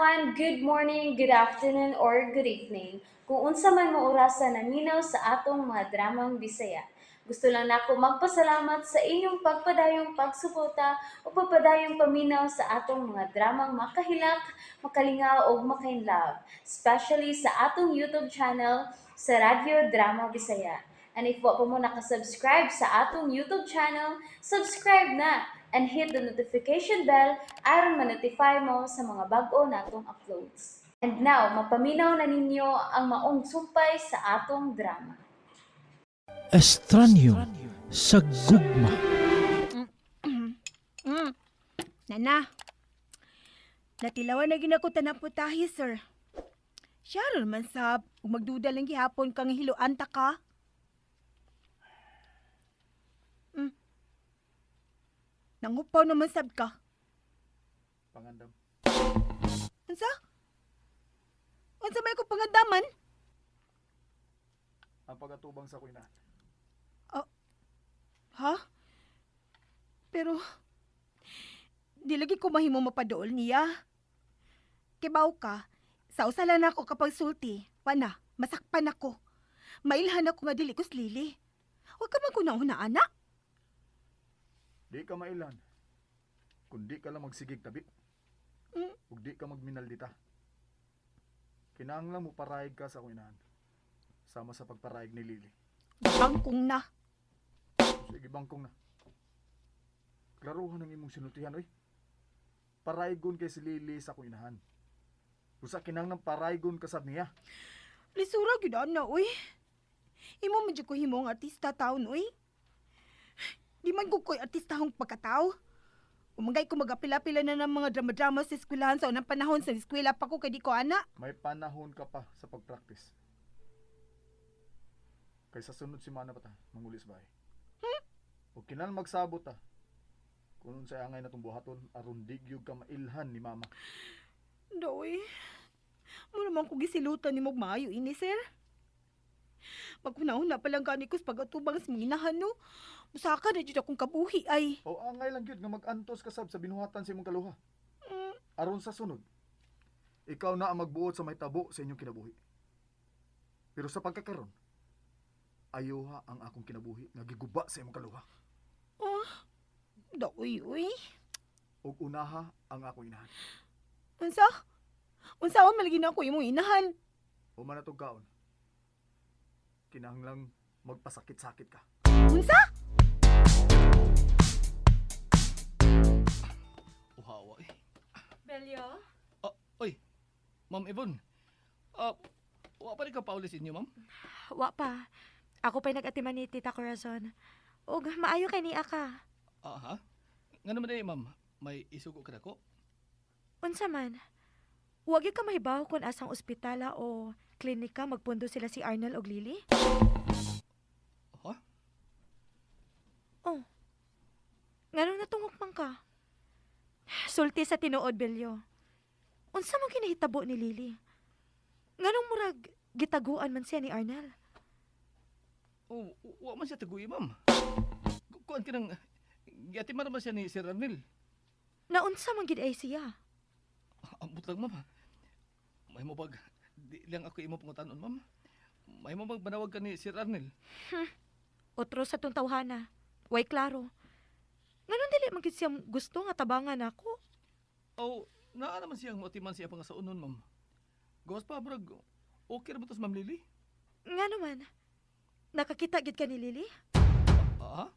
Everyone! Good morning, good afternoon, or good evening. Kung unsa man mo orasa naminaw sa atong mga dramang Bisaya. Gusto lang nako magpasalamat sa inyong pagpadayong pagsuporta o pagpadayong paminaw sa atong mga dramang makahilak, makalingaw ug makainlove, especially sa atong YouTube channel sa Radyo Drama Bisaya. And if wa pa mo nakasubscribe sa atong YouTube channel, subscribe na and hit the notification bell aron ma-notify mo sa mga bag-o natong uploads. And now, mapaminaw na ninyo ang maong sumpay sa atong drama. Estranyo sa gugma. Nana, natilawan na ginako tanang putahe, sir. Siya ron man sab, ug magduda lang gihapon kang hiluan ta ka. Nangupaw naman sab ka. Pangandam. Unsa? Unsa may ko pangandaman? Ang pagatubang sa kuinahan. Ha? Pero, di lagi ko mahimo mapadool niya. Kibaw ka, sa usalan ako kapag sulti, wana, masakpan ako. Mailhan ako nga dili ko lili. Huwag ka man kunahuna, anak. Di ka mailan. Kundi ka lang magsigig tabi. Ug di ka magminaldita. Kinahanglan mo parayig ka sa kuinahan. Sama sa pagparayig ni Lily. Bangkong na. Sige, bangkong na. Klaruhan ang imong sinultihan, oy. Paraygon kay si Lily sa kuinahan. Usa kinahanglan paraygon ka sab niya. Lisura gyud ana, uy. Imo man jud ko himo ang artista taon, uy. Di man ko ko'y artistahong pagkatao. Umangay ko magapila-pila na ng mga drama-drama sa eskwelahan sa unang panahon sa eskwela pa ko kay di ko ana. May panahon ka pa sa pagpraktis. Kay sa sunod semana pa ta, mangulis bahay. O kinahanglan magsabot ta. Kung unsay angay natong buhaton, aron di gyud ka mailhan ni mama. Doy, mo naman ko gisilutan ni maayo ini, sir. Maguna-una pa lang gani ko sa pag-atubang sa mga inahan, no? Musaka na jud akong kabuhi ay. O angay lang gyud nga mag-antos ka sab sa binuhatan sa imong kaluha. Aron sa sunod, ikaw na ang magbuot sa may tabo sa inyong kinabuhi. Pero sa pagkakaron, ayuha ang akong kinabuhi nga giguba sa imong kaluha. Oh, doy, uy. Ug unaha ang akong inahan. Unsa? Unsa on malagi na ako imong inahan? Human na tog kaon. Kinahanglang magpasakit-sakit ka. Unsa? Uhawa eh. Belyo? Ah, oy, Ma'am Yvonne. Ah, wa pa rin ka paulis inyo, ma'am? Wa pa. Ako pa'y nag-atiman ni Tita Corazon. Og maayo kay niya ka. Ah, ha? Nga naman eh, ma'am. May isugo ka na ko. Unsa man? Wa gyud ka mahibaw kung asang ospitala o klinika magpundo sila si Arnel og Lily? Ha? Oh. Nganong natungok man ka? Sulti sa tinuod, Belyo. Unsa man kinahitabo ni Lily? Nganong murag gitaguan man siya ni Arnel? Oh, wa man siya taguy, ma'am. Kuan ka nang... Giatiman naman siya ni Sir Arnel. Naunsa man gid ay siya? Ambot lang, ma'am. May mo bag... Di lang ako imo pangutanon, ma'am. May mo bag manawag ka ni Sir Arnel. Otro sa tong tawhana. Way klaro. Nganong dili man gid siya gusto nga tabangan ako? Oh, naa naman siyang moatiman siya pang sa unon, ma'am. Gawas pa, brag. Okay ra ba to sa Ma'am Lily? Nga naman. Nakakita gid ka ni Lily? Ah,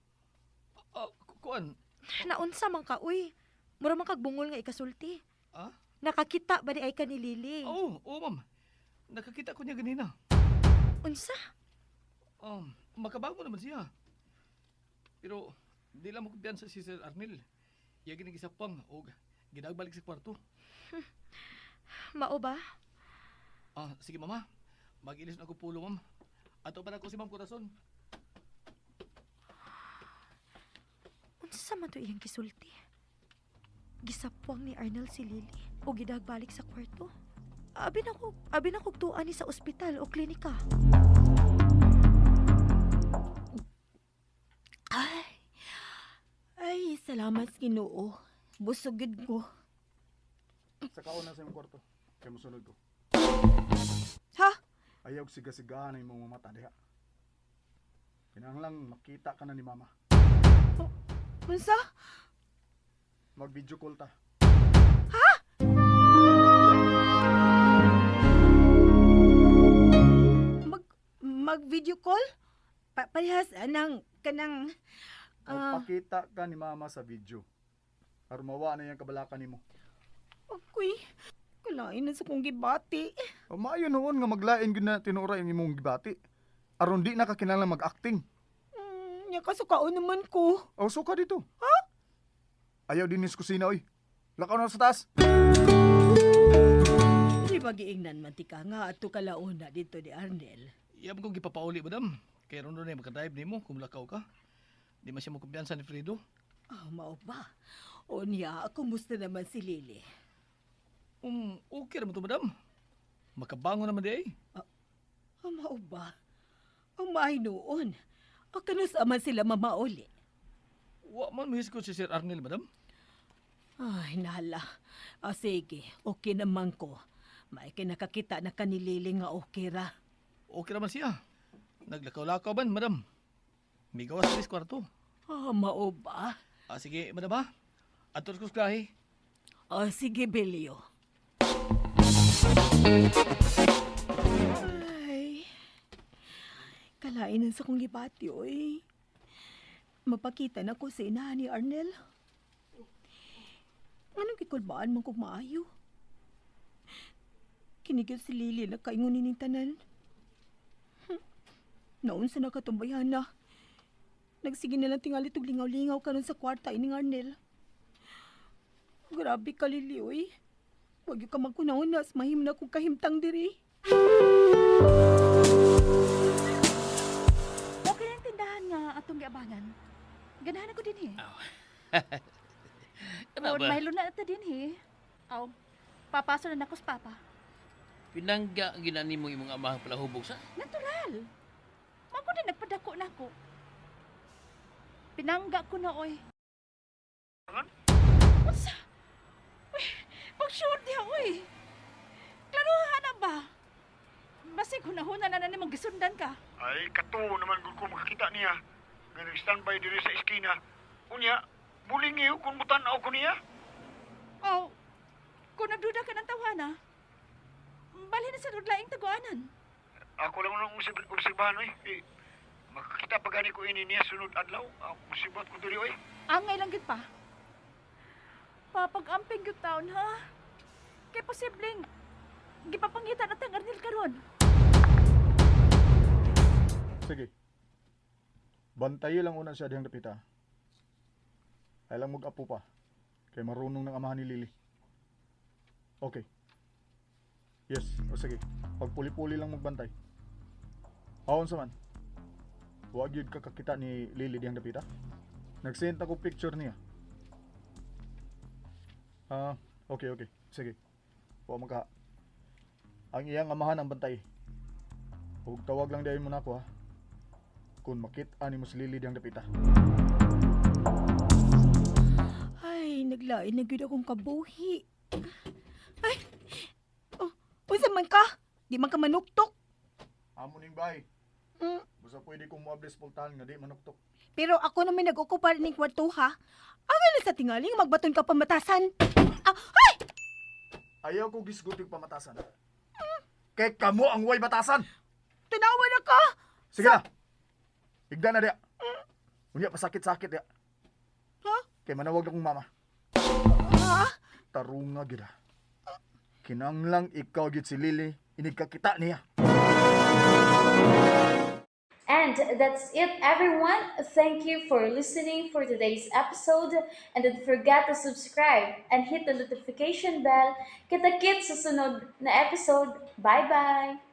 ah, kuan. Naunsa man ka uy. Mura man kag bungol nga ikasulti. Ah? Nakakita ba di ay ka ni Lily? Oo, oh, ma'am. Nakakita ko niya ganina. Unsa? Makabago naman siya. Pero di lang mo kumpiyansa si Sir Arnel. Iya ginigisapang og ginagbalik sa kwarto. Mao ba? Ah, sige mama. Mag-ilis na ako pulo, ma'am. Ato pa na ako si Ma'am Corazon. Unsa man to iyang gisulti? Gisapwang ni Arnel si Lily o gidagbalik sa kwarto. Abi na ko tuan ni sa ospital o klinika. Ay, ay, salamat sa Ginoo. Busog gid ko. Sa kaon na sa imong kwarto. Kay mosunod ko. Ha? Ayaw siga-sigahan ang imong mga mata diha. Kinahanglang makita ka na ni mama. Unsa? Mag-video call ta. Mag mag video call? Parehas anang kanang ah. Magpakita ka ni mama sa video. Aron mawa na iyang kabalaka nimo. Ako'y kalain na sa kong gibati. O maayo noon nga maglain gyud na tinuora ang imong gibati. Aron di na ka kinahanglan mag-acting. Nya kasukaon naman ko. O suka dito. Ha? Ayaw din sa kusina oy. Lakaw na sa taas. Di ba giingnan man ti ka nga ato kalauna dito ni Arnel? Iya man kong gipapauli, madam. Kay ron na makadrive nimo kung lakaw ka. Di man siya mo kumpiyansa ni Fredo. Ah, mao ba? Unya, kumusta naman si Lily? Okay ra man to, madam. Makabangon naman di ay. Ah, mao ba? Ang mahinuon. Ang kanus man sila mamauli. Wa man mohisgot si Sir Arnel, madam. Ay, nala. Ah, sige, okay naman ko. May kinakakita na ka ni Lily nga okay ra. Okay ra man siya. Naglakaw-lakaw man, madam. Migawas sa kwarto. Ah, mao ba? Ah, sige, madam ha. Ato ko sa klahe. Ah, sige, Belio. Ay. Kalain na sa kong gibati oy. Mapakita na ko sa inahan ni Arnel. Anong gikulbaan man kog maayo? Kinigil si Lily na kaingon ning tanan. Naon sa nakatumbayan na. Nagsige na lang tingali tug lingaw-lingaw karon sa kwarta ining Arnel. Grabe ka, Lily, oy. Wag yung ka magkunaon-nas, mahim na kong kahimtang diri. Okay lang tindahan nga atong giabangan. Ganahan ako din eh. Kana Or ba? mahilo na ata din eh. Aw, papaso na nako sa papa. Pinangga ang ginani mo imong amahang palahubog sa. Natural. Mao ko din nagpadako na ako. Pinangga ko na oy. Unsa? Uy, pag-sure diha oy. Klaruhan na ba? Basig hunahuna na na nimong gisundan ka. Ay, katuo naman gud ko makakita niya. Nga nag-standby diri sa iskina. Unya, bulingiw kung mutan-aw ko niya. Aw, kung nagduda ka ng tawana, balhin na sa laing taguanan. Ako lang nang obserbahan, oy. Eh, makakita pa gani ko ini niya sunod adlaw. Ako musibat ko diri, oy. Angay lang gid pa. Papag-amping gyud taon ha. Kay posibleng gipapangita na tang Arnel karon. Sige. Bantayi lang una siya dihang dapita. Ay lang mag-apo pa. Kay marunong ng amahan ni Lily. Okay. Yes, o sige. Pagpuli-puli lang magbantay. Aon sa man. Huwag yun kakakita ni Lily dihang dapita. Nagsend ako picture niya. Ah, okay, okay. Sige. Huwag magka. Ang iyang amahan ang bantay. Huwag tawag lang dayon mo na ako ha. Kung makita ni mo si Lily diyang dapita. Ay, naglain na gyud akong kabuhi. Ay, oh, unsa man ka? Di man ka manuktok. Amo ning bay. Basta pwede kong muablis pultahan nga di manuktok. Pero ako naman nag-okupar ning kwarto ha. Angay lang sa tingali nga magbaton ka pamatasan. Ah, ay! Ayaw ko gisgutig pamatasan. Kay kamo ang way batasan. Tanawa na ka! Sige na. Higda na diya. Unya pasakit-sakit diya. Ha? Kay manawag na kong mama. Ha? Tarunga gid ha. Kinanglang ikaw gid si Lily inigkakita niya. And that's it, everyone. Thank you for listening for today's episode. And don't forget to subscribe and hit the notification bell. Kita-kits sa sunod na episode. Bye-bye!